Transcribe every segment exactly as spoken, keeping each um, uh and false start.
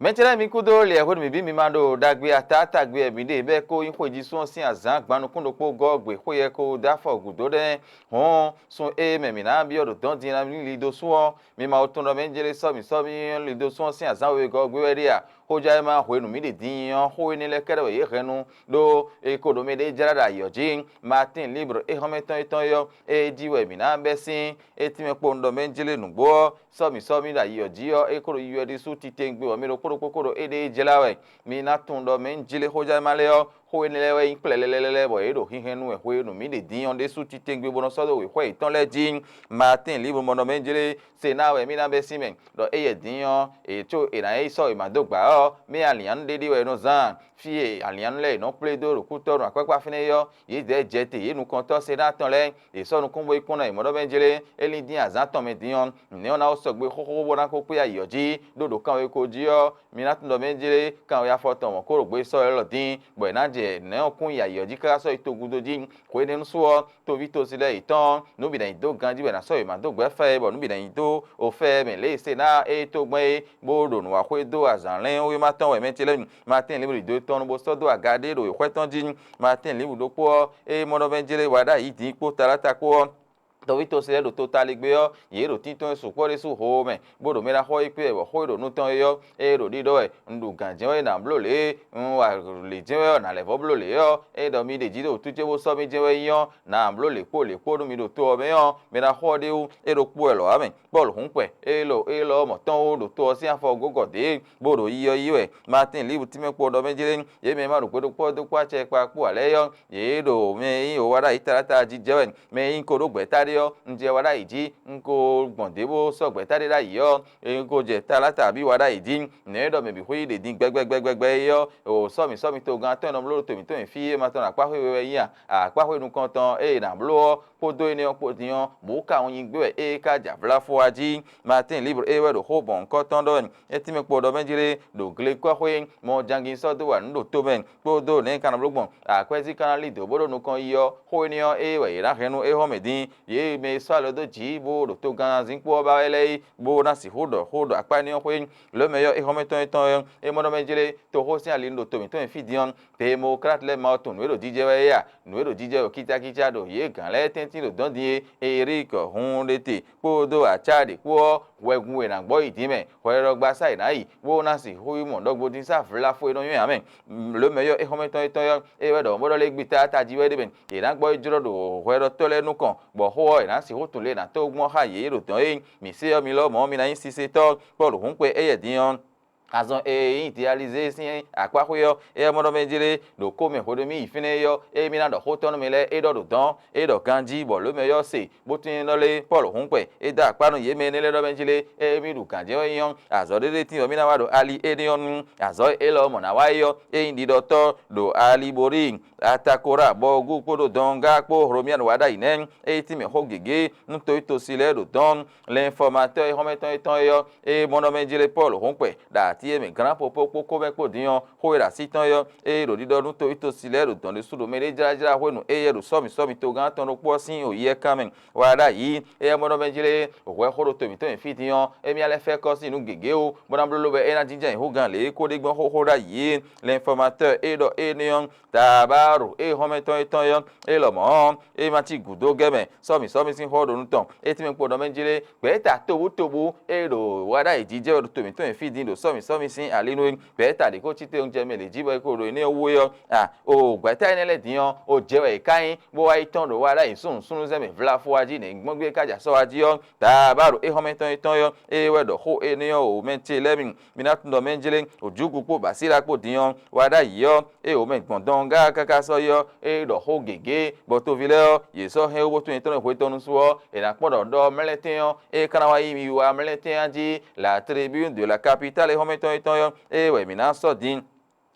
Mɛtɛ́ lɛ́ɛ mi kúdó lě hwenu mǐ bí mi ma ɖo ɖagbe atátágbe wɛ mǐ ɖe bɛ́ kó nyí xweyísún ɔ́ sín azǎn gban nukúnɖokpó gɔ́ gbe xwé yɛ ko dó afɔ gǔdo ɖɛ́ hɔn sun e mɛ mǐ ná byɔ́ ɖo dɔ̌n din ná ní lido sú ɔ́, mi ma wo tunwun ɖɔ mɛ jlé sɔ́ mǐ sɔ́ mì lido sú ɔ́ sín azǎn wegɔ́ ɔ́ gbé wɛ ɖe a? Xójá e ma hwenu mǐ ɖe din ɔ́, xó énɛ́ lɛ́ɛ kɛ́ɖɛ́ wɛ yě hɛn nu ɖó è ko ɖo mɛ ɖé jlá ɖo ayǐ ɔ́ jí. Matín Libre éhɔ́nmɛtɔn étɔn é ɔ́, é jí wɛ mǐ ná bɛ́ sín. É tínmɛ kpowun ɖɔ mɛ jlé nǔgbó ɔ́, sɔ́ mǐ sɔ́ mì ɖo ayi ɔ́ jí ɔ́, é ko ɖo yiyi wɛ ɖésú titewungbe bɔ mɛ ɖokpó ɖokpó ko ɖo éɖée jlá wɛ. Mi ná tunwun ɖɔ mɛ un jlé xójánma lɛ́ɛ ɔ́, xó énɛ́ lɛ́ɛ wɛ nyí kplɛlɛlɛlɛ bɔ yě ɖo hinhɛn nú wɛ hwenu mǐ ɖe din ɔ́ ɖésú titewungbe bó nɔ́ sɔ́ dó wěxwɛ́ yětɔn lɛ́ɛ jí. Matín Libre mɔ ɖɔ mɛ un jlé se ná wɛ mì ná bɛ́ sín mɛ, ɖɔ éyɛ́ din ɔ́, è có è nǎ yi sɔ́ wěma dó gbǎ ɔ́, mɛ aliǎnu ɖé ɖé wɛ è nɔ zán. Fí e aliǎnu lɛ́ɛ è nɔ kplé dó ɖo kútɔ́ nú akpákpá fínɛ́ é ɔ́, yě zɛ jɛ te yě nukɔntɔ́ Senáa tɔn lɛ́ɛ, yě sɔ́ nukún bó yi kpɔ́n ná yi mɔ̌ ɖɔ mɛ jlé, é lín dín azǎn tɔn mɛ din ɔ́, nǔnɛ́ ɔ́ ná wó sɔgbe xóxó bó ná ko kpé ayi ɔ́ jí, ɖó ɖo kanweko jí ɔ́, mi ná tunwun ɖɔ mɛ jlé kanwe afɔ tɔn mɔ̌ ko ɖo gbe sɔ́ élɔ́ dín, bɔ è nǎ jɛ nǔnɛ́ ɔ́ kún yi ayi ɔ́ jí káká sɔ́ yi togun dó jí. Hwenɛ́nu sú ɔ́, toví tosí lɛ́ɛ yětɔn ɔ́, nǔ bǐ ná yi dó ganjí bɔ è nǎ sɔ́ yě ma dó gbɛ́ fɛ é, bɔ nǔ bǐ ná yi dó ofɛ mɛ lě e Senáa é tó gbɛn é, bó ɖo nǔ wa xwedó azǎn lɛ́nwéma tɔn wɛ mɛ ce lɛ́ɛ mi. Matín Libre ɖi do tɔn nu bó sɔ́ dó aga ɖé ɖo wěxwɛ́ tɔn jí. Matín Libre ɖokpó ɔ́, é mɔ ɖɔ mɛ jlé wa ɖ'ayǐ din kpó taláta kpó ɔ́, tɔví tosí lɛ́ɛ ɖo totaligbé ɔ́, yě ɖo tíntɔ́n e sukpɔ́ ɖésú ho mɛ, bó ɖo mɛ ɖaxó yi kpé wɛ, bɔ xó e ɖo nú tɔn é ɔ́, é ɖo ɖiɖɔ wɛ. Un ɖo gǎn jɛ́n wɛ nǎ bló lě e un wa lě jɛ́n wɛ ɔ́, nǎ lɛ́ vɔ́ bló lě ɔ́, é ɖɔ mi ɖe jí ɖo wǔtú ce bó sɔ́ mì jɛ́n wɛ nyí ɔ́, nǎ bló lě kpó lě kpó nú mi ɖo to ɔ́ mɛ ɔ́, mɛ ɖaxó ɔ́ ɖé wú, é ɖo kpó wɛ lɔ̌ wá mɛ. Pɔ́lu hǔn kpɛ, é lɔ é lɔ mɔ̌ tɔn ó ɖo to ɔ́ sín afɔ gǒgɔ́ dě, bó ɖo yi ɔ́ yí wɛ. Matín Libre tínmɛ kpó ɖɔ mɛ jlé, yě mɛ e ma ɖo gbeɖokpɔ́ dó kpó acɛ kpa kpó ǎ lɛ́ɛ ɔ́, yě ɖo mɛ e nyí wǒ wa ɖ'ayǐ taláta jí jɛ wɛ. Mɛ e nyí ko ɖó gbɛ̌ta ɖé ɔ́, un jɛ wa ɖ'ayǐ jí, un ko gbɔn dě bó sɔ́ gbɛ̌ta ɖé ɖ'ayǐ ɔ́, un ko jɛ taláta abǐ wa ɖ'ayǐ jí. Nɛ̌ ɖɔ mɛ bǐ xwé yí ɖě din gbɛgbɛgbɛgbɛ é ɔ́, o sɔ́ mǐ sɔ́ mì togán tɔn e nɔ bló ɖo to mǐtɔn e fí é ma tɔn ɖo akpáxwé we wɛ nyí a? Akpáxwé nukɔntɔn e è nǎ bló ɔ́ kpódó énɛ́ ɔ́ kpó din ɔ́, bǔ ka wun nyi gbé wɛ é ka jɛ avlá fó wá jí. Matín Libre é wɛ ɖo xó bɔ̌nkɔ́tɔn ɖɔ wɛ. É tínmɛ kpo ɖɔ mɛ jlé ɖo glekɔ́xwé mɔ jangin sɔ́ dó wa nǔ ɖo tomɛ kpódó nɛ̌ è ka nɔ bló gbɔn akwɛ́zí ka ná lí dǒ bó ɖo nukɔn yi ɔ́, xó énɛ́ ɔ́, é wɛ yě ná hɛn nú éhɔ́mɛ din. Yě mɛ e sɔ́ alɔ dó jǐ bó ɖo togannzínkpo ɔ́ ba wɛ lɛ́ɛ é, bó ná sixú ɖɔ xó ɖo akpá énɛ́ ɔ́ xwé. Lǒmɛ ɔ́, éhɔ́mɛtɔn étɔn ɔ́, é mɔ ɖɔ mɛ jlé toxó sín ali ɖo to mǐtɔn e fí din ɔ́, Demokláti lɛ́ɛ ma wɛ tunwun nǔ e ɖo jijɛ wɛ é a? Nǔ e ɖo jijɛ ɖo kícákícá ɖo yě gǎn lɛ́ɛ tɛ́ntin ɖo dɔ̌n din é, Erik Hunɖete kpódó Acáɖe kpó ɔ́, hwɛgun e nǎ gbɔ yi din mɛ, hwɛɖɔgbasá e nǎ yi, bó ná sixú yi mɔ ɖɔgbódínsá vlafo e nɔ nywɛ́ ǎ mɛ. Lǒmɛ ɔ́, éhɔ́mɛtɔn étɔn ɔ́, é wɛ ɖɔ bó ɖɔ lé gbita tají wɛ ɖé mɛ, yě ná gbɔ yi jlɔ́ ɖo hwɛɖɔtɔ́ lɛ́ɛ nukɔn, bɔ xó ɔ́, è nǎ sixú tunwun lě e è nǎ tó gbɔn xá yě ɖo dɔ̌n é. Mǐ se ɔ́, mi lɔmɔ̌ mi ná nyí sisetɔ́. Pɔ́lu hǔn kpɛ éyɛ́ din ɔ́, azɔn e nyí Dializée sín akpáxwé ɔ́, éyɛ́ mɔ ɖɔ mɛ jlé ɖo kó mɛ hwenu mì yi fínɛ́ é ɔ́, ée mì ná ɖɔ xó tɔn nú mi lɛ́ɛ é ɖɔ ɖo dɔ̌n, é ɖɔ ganjí, bɔ lǒ mɛ ɔ́ se, bó tunwun nɔ lé Pɔ́lu hǔn kpɛ, é dó akpá nú yě mɛ énɛ́ lɛ́ɛ ɖɔ mɛ jlé, ée mì ɖu gǎn jɛ́n wɛ nyí ɔ́, azɔ̌ ɖé ɖé tín bɔ mì ná wá ɖo ali énɛ́ ɔ́ nu. Azɔ̌ élɔ́ ɔ́ mɔ nǎ wa é ɔ́, é nyí ɖiɖɔtɔ́ ɖo Aliboríi, Atakora, bɔ gú kpódó dɔngá kpó Hlomyanu wá ɖ'ayǐ nɛ́, é yi tínmɛ xó gěgé nú toyítosi lɛ́ɛ ɖo dɔ̌n. Lɛnfɔmatɔ́ e xɔ́mɛtɔn yětɔn é ɔ́, é mɔ nɔ mɛ jlé Pɔ́lu hɔn kpɛ ɖo atí e mɛ glǎn popó kpó kómɛ kpó din ɔ́, xó e ɖo así tɔn é ɔ́, é ɖo ɖiɖɔ nú toyítosi lɛ́ɛ ɖo dɔ̌n ɖésú ɖo mɛ ɖé jlájlá hwenu éyɛ́ ɖo sɔ́mǐsɔ́mǐ togán tɔn ɖokpó ɔ́ sín yɛkan mɛ. Wá ɖ'ayǐ, éyɛ́ mɔ nɔ mɛ jlé hwɛ xó ɖo to mǐtɔn nyi fí din ɔ́, émí ná lɛ́ fɛ́ kɔ́ sín nǔ gěgé ó, bó ná bló lóbɔ é ná jínjɔ́n ayǐhúngán lě e é ko ɖe gbɔn xóxó ɖ'ayǐ é. Lɛnfɔmatɔ́ e ɖɔ énɛ́ ɔ́, Tabáru e xɔ́mɛtɔn yětɔn é ɔ́, é lɔmɔ̌ ɔ́, é ma cí gǔdo gɛ́ mɛ, sɔ́mǐsɔ́mí sín xó ɖo nú tɔn. É tínmɛ kpo ɖɔ mɛ jlé, gbɛ̌ta tobutóbú e ɖo wá ɖ'ayǐ jijɛ wɛ ɖo to mǐtɔn e fí din ɖo sɔ́mǐsɔ́mí sín ali nú é. Gbɛ̌ta ɖě ko cí tewunjɛ mɛ lě jí bɔ é ko ɖo énɛ́ ɔ́ wú é ɔ́, a o gbɛ̌ta énɛ́ lɛ́ɛ din ɔ́, o jɛ wɛ yě ká nyí, bó wá yi tɔ́n ɖo wá ɖ'ayǐ súnnu súnnu zɛ́n mɛ vlafo wá jí nɛ̌ gbɔn gbé ká jɛ asɔ́ wá jí ɔ́, Tabáru é xɔ́mɛtɔn yětɔn é ɔ́, é wɛ ɖɔ xó énɛ́ ɔ́ o mɛ ce lɛ́ɛ mi. Mi ná tunwun ɖɔ mɛ jlé, Júgu kpó Basíla kpó din ɔ́, wá ɖ'ayǐ ɔ́, ée wǒ mɛ gbɔn dɔn gáá káká sɔ́ yi ɔ́, ée ɖɔ xó gěgé, bɔ toví lɛ́ɛ ɔ́, yě sɔ́ hɛn wú bó tún nyɛtɔ́ hwe tɔn nu su ɔ́, è nǎ kpɔ́n ɖɔ ɖɔ mlɛ́ntɛn ɔ́, ée ka ná wá yí wiwa mlɛ́ntɛn ɔ́ jí, la tribune de la capitale xɔ́mɛtɔn yětɔn ɔ́, ée wɛ mǐ ná sɔ́ din.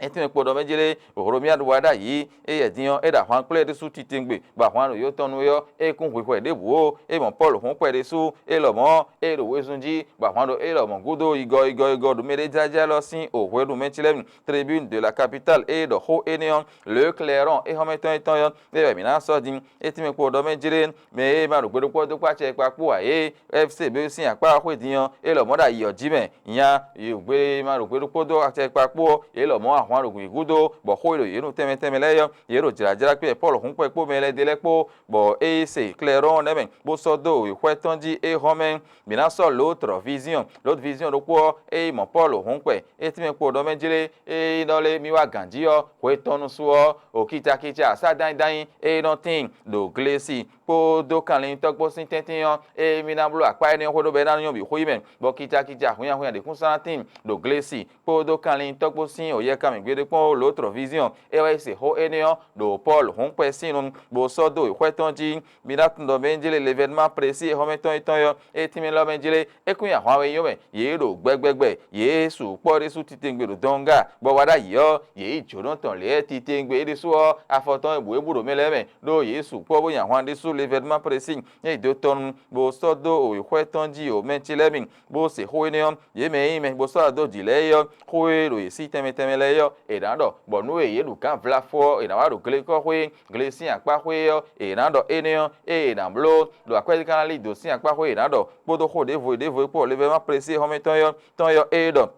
É tɛ́nmɛ kpo ɖɔ mɛ jlé, Hlomia ɖo wa ɖ'ayǐ, éyɛ́ din ɔ́, é ɖo ahwan kplé ɖésú titewungbe, bɔ ahwan ɖo yǒtɔn nu é ɔ́, é kún hwihwɛ ɖěbǔ ó. É mɔ Pɔ́lu hɔn kpɛ ɖésú, é lɔmɔ̌ é ɖo wezun jí, bɔ ahwan ɖo é lɔmɔ̌ gúdo igɔ igɔ igɔ ɖo mɛ ɖé jlájlá lɔ sín o hwenu mɛ ce lɛ́ɛ mi. Tribune de la capitale é ɖɔ xó énɛ́ ɔ́, Le Clairon é xɔ́mɛtɔn étɔn ɔ́, é wɛ mǐ ná sɔ́ din. É tɛ́nmɛ kpo ɖɔ mɛ jlé, mɛ e ma ɖo gbe ɖokpó dó kpó acɛ kpa kpó ǎ é, F C B sín akpá xwé din ɔ́, é lɔmɔ̌ ɖo ayǐ ɔ́ jí mɛ. Nya, yǒgbe ma ɖo gbe ɖokpó dó acɛ kpa kpó ɔ́, yě lɔmɔ̌ ahwan ɖo gǔdo, bɔ xó e ɖo yě nu tɛnmɛ tɛnmɛ lɛ́ɛ ɔ́, yě ɖo jlǎjlá kpé Pɔ́lu hɔn kpɛ kpó mɛ lɛ́ɛ ɖé lɛ́ɛ kpó, bɔ é yi se Klɛrɔ́ɔn nɛ́ mɛ, bó sɔ́ dó wěxwɛ́ tɔn jí é hɔn mɛ. Mǐ ná sɔ́ Lǒtrɔ Viziɔn, Lǒtrɔ Viziɔn ɖokpó ɔ́, é yi mɔ Pɔ́lu hɔn kpɛ, é tínmɛ kpo ɖɔ mɛ jlé, é nɔ lé mì wá gǎn jí ɔ́, hwe tɔn nu su ɔ́, o kicakica asá dánnyí dánnyí é nɔ tíin ɖo Glesi kpódó kanlin tɔ́gbó sín tɛ́ntin ɔ́, ée mì ná bló akpá énɛ́ xwé ɖó bɔ é ná nyɔ́ bǐ xwé mɛ, bɔ kicakica hunnyahunnya ɖě kún sɔ́ ná tíin ɖo Glesi kpódó kanlin tɔ́gbó sín òyɛkanmɛ gbeɖé kpɔ́n ó Lǒtrɔ Viziɔn, é wá yi se xó énɛ́ ɔ́ ɖo Pɔ́lu hɔn kpɛ sín nu, bó sɔ́ dó wěxwɛ́ tɔn jí. Mi ná tunwun ɖɔ mɛ jlé levénman plesi e xɔ́mɛtɔn yětɔn ɔ́, é tínmɛ lɔ mɛ jlé, é kún nyi ahwan wɛ nyí ɔ́ mɛ, yě ɖo gbɛgbɛgbɛ, yě sukpɔ́ ɖésú titewungbe ɖo dɔnga, bɔ wá ɖ'ayǐ ɔ́, yě yí jǒnɔ tɔn lě titewungbe é ɖésú ɔ́, afɔ tɔn e bǔ é bú ɖo mɛ lɛ́ɛ mɛ, ɖó yě sukpɔ́ bó nyi ahwan ɖésú levénman plesi, é yi do tɔn nu, bó sɔ́ dó wěxwɛ́ tɔn jí o mɛ ce lɛ́ɛ mi, bó se xó énɛ́ ɔ́, yě mɛ e nyí mɛ bó sɔ́ adó jǐ lɛ́ɛ é ɔ́, xó e ɖo yě sí tɛnmɛ tɛnmɛ lɛ́ɛ é ɔ́, è nǎ ɖɔ, bɔ nú e yě ɖu gǎn vlafɔ ɔ́, è nǎ wá ɖo glekɔ́xwé, gle sín akpá xwé ɔ́, è nǎ ɖɔ énɛ́ ɔ́, ée è nǎ bló ɖo akwɛ́zíkanlí dǒ sín akpá xwé è nǎ ɖɔ, kpódó xó ɖěvo e ɖěvo e kpó levénman plesi xɔ́mɛtɔn ɔ́ tɔn ɔ́, é ɖɔ.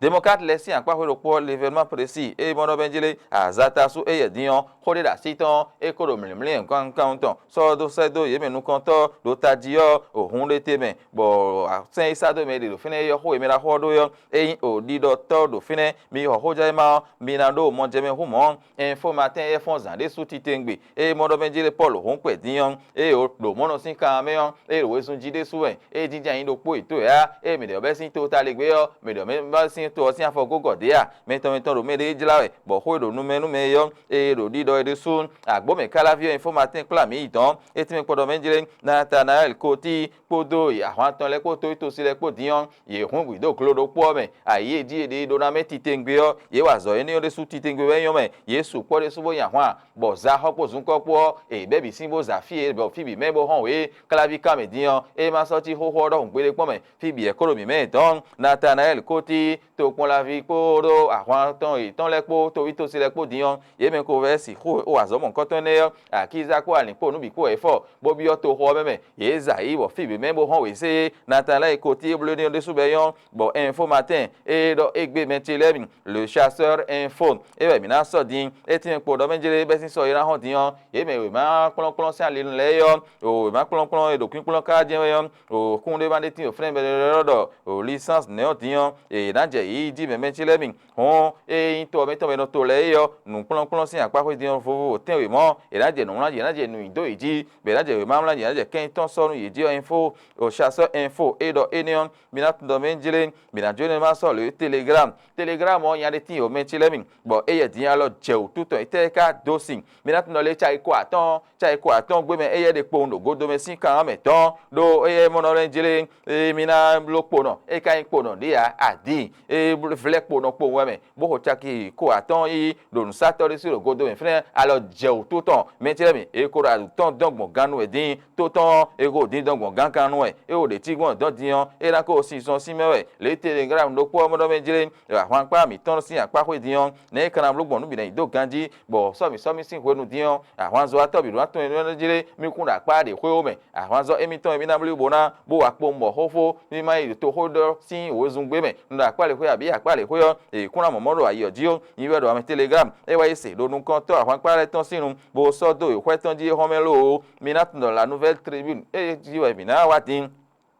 Demɔkáti lɛ́ɛ sín akpá xwé ɖokpó ɔ́, levénman plesi e mɔ ɖɔ mɛ jlé azata sú éyɛ́ din ɔ́, xó ɖé ɖo así tɔn ɔ́, é ko ɖo mlǐmlí kankan tɔn sɔ́ ɔ́ dó sɛ́ dó yě mɛ nukɔntɔ́ ɖo tají ɔ́, òhun ɖé te mɛ, bɔ sɛ́n e sá dó mɛ e ɖe ɖo fínɛ́ é yɔ́ xó e mɛ ɖo axɔ ɔ́ ɖó é ɔ́, ényí o ɖiɖɔtɔ́ ɖo fínɛ́, mi xɔ xójɛ́mɛ ɔ́, mi ná ɖó mɔjɛmɛ hú mɔ̌. Ɛnfɔmatɛ́n e fɔ́n zǎn ɖésú titewungbe, ée mɔ ɖɔ mɛ jlé Pɔ́lu hɔn kpɛ din ɔ́, ée o ɖo mɔ̌ nɔ sín kan ɔ́ mɛ ɔ́, ée ɖo wezun jí ɖésú wɛ, ée jínjɔ́n ayǐ ɖokpó yětɔn wɛ á, ée mǐ ɖɔ bɛ́ sín to ta lě gbé ɔ́, mǐ ɖɔ mɛ bɛ́ sín to ɔ́ sín afɔ gó gɔ̌ ɖě a? Mɛ tɔn mɛ tɔn ɖo mɛ ɖé jlá wɛ, bɔ xó e ɖo nu mɛ nú mɛ é ɔ́, ée ɖo ɖiɖɔ é ɖésú. Agbǒmɛ káláví ɔ́, ɛnfɔmatɛ́n kplá mǐ yi dɔ̌n, é tɛ́nmɛ kpɔ́ ɖɔ mɛ jlé Natanayɛ́li Koti kpódó ahwan tɔn lɛ́ɛ kpó toxítosi lɛ́ɛ kpó din ɔ́, yě hun gǔdo glo ɖokpó ɔ́ mɛ, ayǐ e jí è ɖe ɖó ná mɛ titewungbe ɔ́, yě wa azɔ̌ énɛ́ ɔ́ ɖésú titewungbe wɛ nyɔ́ mɛ, yě sukpɔ́ ɖésú bó nyi ahwan, bɔ zaxɔ kpó zunkɔ́ kpó ɔ́, è bɛ̌ bǐ sín bó za fí e bɔ fí bǐ mɛ bó hɔn wě, káláví kan mɛ din ɔ́, é ma sɔ́ cí xóxó ɔ́ ɖɔhun gbeɖé kpɔ́n mɛ, fí bǐ wɛ kó ɖo mǐ mɛ dɔ̌n. Natanayɛ́li Koti, tokpɔnlaví kpódó ahwan tɔn yětɔn lɛ́ɛ kpó toxítosi lɛ́ɛ kpó din ɔ́, yě mɛ ko vɛ́ sixú wa azɔ̌ mɔ̌hunkɔtɔn énɛ́ ɔ́, Akíza kpó Alǐn kpó nǔ bǐ kpó wɛ é fɔ, bó byɔ́ toxo ɔ́ mɛ mɛ. Yě za yǐ bɔ fí bǐ mɛ bó hɔn wěsé. Natanayɛ́li Koti e bló énɛ́ ɔ́ ɖésú bɔ é nyɔ́, bɔ Ɛnfɔmatɛ́n e ɖɔ égbé mɛ ce lɛ́ɛ mi, Le Chasseur Info, é wɛ mǐ ná sɔ́ din. É tínmɛ kpo ɖɔ mɛ jlé bɛ́ sín sɔ e ná hɔn din ɔ́, yě mɛ wěma kplɔ́nkplɔ́n sín ali lɛ́ɛ é ɔ́, o wěma kplɔ́nkplɔ́n e ɖo kwínkplɔ́n ká jɛ́n wɛ ɔ́, o kún ɖé ma ɖe tín o flɛ́n bɛɖɛɖɔ ɖɔ o lisánsi nɛ̌ ɔ́ din ɔ́, è nǎ jɛ yǐyí jí mɛ mɛ ce lɛ́ɛ mi. Hɔn ée nyí to ɔ́ mɛ tɔn mɛ nɔ to lɛ́ɛ é ɔ́, nǔkplɔ́nkplɔ́n sín akpáxwé din ɔ́ vovo tɛ́nwe mɔ̌, è nǎ jɛ nǔwlán jí, è nǎ jɛ nǔ nyi dó yě jí, bɔ è nǎ jɛ wěma wlán jí, è nǎ jɛ kɛ́n tɔn sɔ́ nú yě jí ɔ́. Info, o Chasseur Info e ɖɔ énɛ́ ɔ́, mi ná tunwun ɖɔ mɛ jlé, mi ná jó énɛ́ ma sɔ́ lě Telegram. Telegram ɔ́, nya ɖé tíin o mɛ ce lɛ́ɛ mi, bɔ éyɛ́ din alɔ jɛ wǔtu tɔn, étɛ́ ka dó sin? Mi ná tunwun ɖɔ lě caki ko atɔ́ɔ́n, caki ko atɔ́ɔ́n gbé mɛ éyɛ́ ɖe kpowun ɖo godomɛ sín kan ɔ́ mɛ tɔn, ɖó éyɛ́ mɔ nɔ lɛ́ jlé, ée mi ná bló kponɔ, é ka nyí kponɔ ɖě ǎ, adǐ, é vlɛ́ kponɔ kpowun wɛ mɛ, bó xo caki ko atɔ́ɔ́n yí ɖo nǔsatɔ́ ɖé sí ɖo godomɛ fínɛ́, alɔ jɛ wǔtu tɔn, mɛ ce lɛ́ɛ mi, è ko ɖo aɖǔ tɔn dɔn gbɔn gannú wɛ dín, tó tɔn ɔ́, è ko dindɔn gbɔn gánkan nú wɛ, é wo ɖě cí gbɔn dɔn din ɔ́, é ná ko sin sɔn sín mɛ wɛ, lě Telegram ɖokpó ɔ́ mɔ ɖɔ mɛ jlé, ahwankpá mǐtɔn sín akpá xwé din ɔ́, nɛ̌ é ka ná bló gbɔn nǔ bǐ ná yi dó ganjí, bɔ sɔ́mǐ sɔ́mǐ sín hwenu din ɔ́, ahwanzɔ́watɔ́ bǐ ɖó ná tunwun énɛ́ jlé, mì kún ɖo akpá ɖě xwé ó mɛ. Ahwanzɔ́ émítɔn e mì ná blí bó ná bó wa kpowun bɔ xóxó mì ma yi ɖo toxó ɖɔ sín wezun gbé mɛ, un ɖo akpá lě xwé abǐ akpá lě xwé ɔ́, è kún ná mɔ mɔ̌ ɖo ayǐ ɔ́ jí ó. Nyi wɛ ɖo ame Telegram, é wá yi se ɖo nukɔntɔ́ ahwankpá lɛ́ɛ tɔn sín nu, bó sɔ́ dó wěxwɛ́ tɔn jí é xɔ́mɛ lóó. Mi ná tunwun ɖɔ La Nouvelle Tribune é jí wɛ mǐ ná wá din.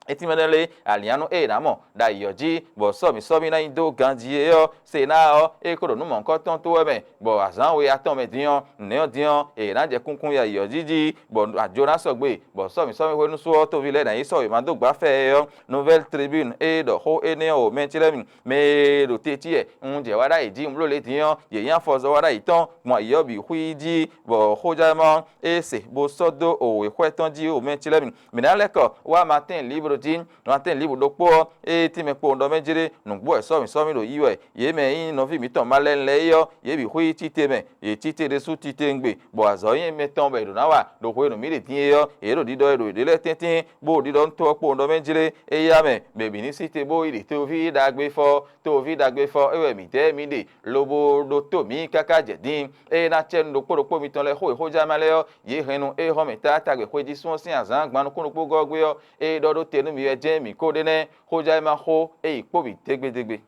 Étínmɛ lɛ́ɛ lé, alǐannú e è nǎ mɔ ɖo ayǐ ɔ́ jí, bɔ sɔ́mǐ sɔ́mǐ ná nyi dó ganjí é ɔ́, se ná ɔ́, é ko ɖo nǔ mɔ̌hunkɔtɔn tó wɛ mɛ, bɔ azǎn we atɔn mɛ din ɔ́, nɛ̌ ɔ́ din ɔ́, è nǎ jɛ kunkun yi ayǐ ɔ́ jí jí, bɔ ajo ná sɔgbe, bɔ sɔ́mǐ sɔ́mǐ hwenu sú ɔ́, toví lɛ́ɛ ná yi sɔ́ wěma dó gbá fɛ é ɔ́. Nouvelle Tribune e ɖɔ xó énɛ́ ɔ́ o mɛ ce lɛ́ɛ mi, mɛ e ɖo te cí wɛ un jɛ wá ɖ'ayǐ jí un bló lě din ɔ́, yě nyi afɔzɔ́ wá ɖ'ayǐ tɔn gbɔn ayǐ ɔ́ bǐ xwí jí, bɔ xójánɔ ɔ́, é se bó sɔ́ dó o wěxwɛ́ tɔn jí o mɛ ce lɛ́ɛ mi. Mǐ ná lɛ́ kɔ wá Matin Libre Ɖo jí nɔtɛn libu ɖokpó ɔ́, ée tínmɛ kpowun ɖɔ mɛ jlé nǔgbó wɛ sɔ́mǐ sɔ́mǐ ɖo yí wɛ. Yě mɛ e nyí nɔví mǐtɔn malɛnu lɛ́ɛ é ɔ́, yě bǐ xwí cíte mɛ, yě cíte ɖésú cíte ngbè, bɔ azɔ̌ nyí mɛtɔn bɔ è ɖǒ ná wa ɖo hwenu mǐ ɖe din é ɔ́, yě ɖo ɖiɖɔ e ɖo yěɖée lɛ́ɛ tɛ́ntin, bó ɖo ɖiɖɔ nú tɔ́ kpowun ɖɔ mɛ jlé éyá mɛ, bɔ è bǐ ní cíte bó yi ɖe toví ɖagbefɔ. Toví ɖagbefɔ é wɛ mǐdɛɛ mǐ ɖe, lobo ɖótó mǐ káká jɛ din. Ée ná cɛ nú ɖokpó ɖokpó mitɔn lɛ́ɛ xó e xójánma lɛ́ɛ ɔ́, yě hɛn nú é hɔn mǐ tátágbe xwejísún ɔ́ sín azǎn gban nukúnnú gɔ́ gbé ɔ́, ée ɖɔ ɖó te nú mi wɛ jɛ́n mǐ ko ɖe nɛ́. Xójánma xó é yi kpó mǐ dégbédégbé.